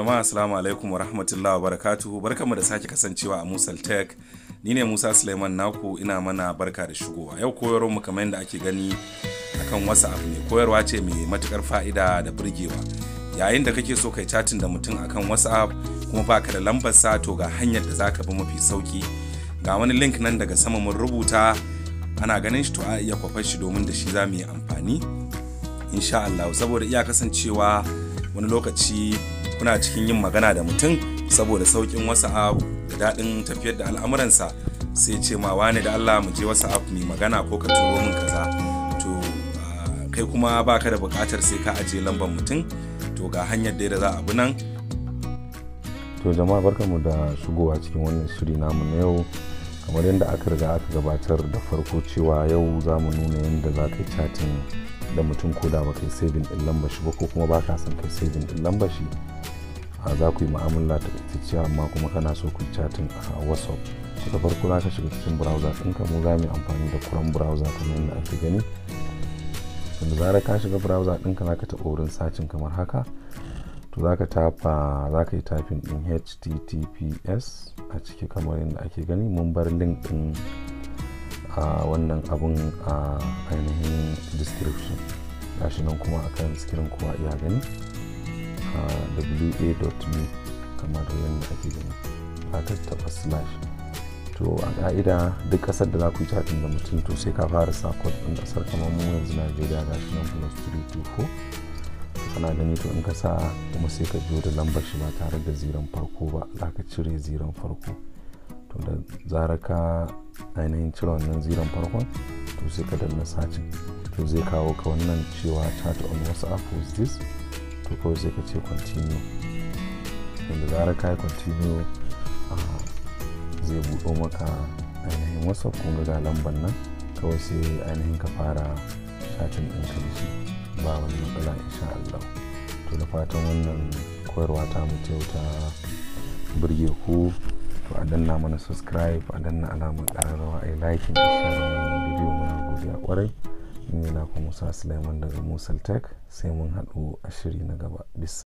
Jama'a, assalamu alaikum wa rahmatullahi wa barakatuhu. Barkanmu da sake kasancewa a Musal Tech. Ni ne Musa Suleiman naku, ina mana barka da shigowa. Yau koyarwar mu, kamar yadda ake gani, akan WhatsApp ne. Koyarwa ce mai matukar fa'ida da burgewa. Yayin da kake so kai chatting da mutum akan WhatsApp kuma baka da lambar sa, to ga hanyar da zaka bi mafi sauki. Ga wani link nan daga sama mun rubuta, ana ganin shi, to a iya kwafar shi domin da shi za mu yi amfani insha Allah. Saboda iya kasancewa wani lokaci kuna cikin yin magana da mutum, saboda saukin WhatsApp da daɗin tafiyar da al'amuransa, sai ce ma wani, "Da Allah mu je WhatsApp mai magana," ko "Ka turo min kaza." To kai kuma baka da buƙatar sai ka ajiye lambar mutum, to ga hanyar da za a bi nan. To jama'a, barkanmu da shigowa cikin wannan shiri namu na yau. Kamar yadda aka riga aka gabatar da farko cewa yau za mu nuna yadda za ka yi chatting da mutum ko da baka yi saving din lambar shi ba, ko kuma baka son kai saving din lambar shi, za ku yi mu'amala takaitacciya amma kuma kana so ku yi chatting a WhatsApp. Da farko za ka shiga cikin browser ɗinka. Mu za mu yi amfani da Chrome browser kamar yadda ake gani. Da zarar ka shiga browser ɗinka, za ka taɓa wurin searching kamar haka. To za ka tafa, za ka yi typing ɗin https a ciki kamar yadda ake gani. Mun bar link ɗin a wannan abun a ainihin description, gashi nan kuma akan screen kowa iya gani, wa.me kamar yadda ake gani. Za ka taɓa slash. To a ka'ida, duk ƙasar da za ku yi chatting da mutum, to sai ka fara sa code ɗin ƙasar. Kamar mu yanzu Najeriya, gashi nan +324 kana gani. To in ka sa kuma, sai ka biyo da lambar shi ba tare da ziran farko ba, za ka cire ziran farko. To da zarar ka ainihin cire wannan ziran farkon, to sai ka danna searching. To zai kawo ka wannan cewa "Chat on WhatsApp with this". To kawai sai ka ce "Continue". Da zarar ka yi "Continue", zai buɗo maka ainihin WhatsApp. Kun ga lambar nan, kawai sai ainihin ka fara chatting ɗinka da shi, ba wani matsala insha Allah. To da fatan wannan koyarwa ta mu ta burge ku. To a danna mana subscribe, a danna alamar ƙararrawa, a yi liking, a share wannan bidiyo. Muna godiya kwarai. Ni na ku Musa Suleiman daga Musal Tech. Sai mun haɗu a shiri na gaba. Bisa.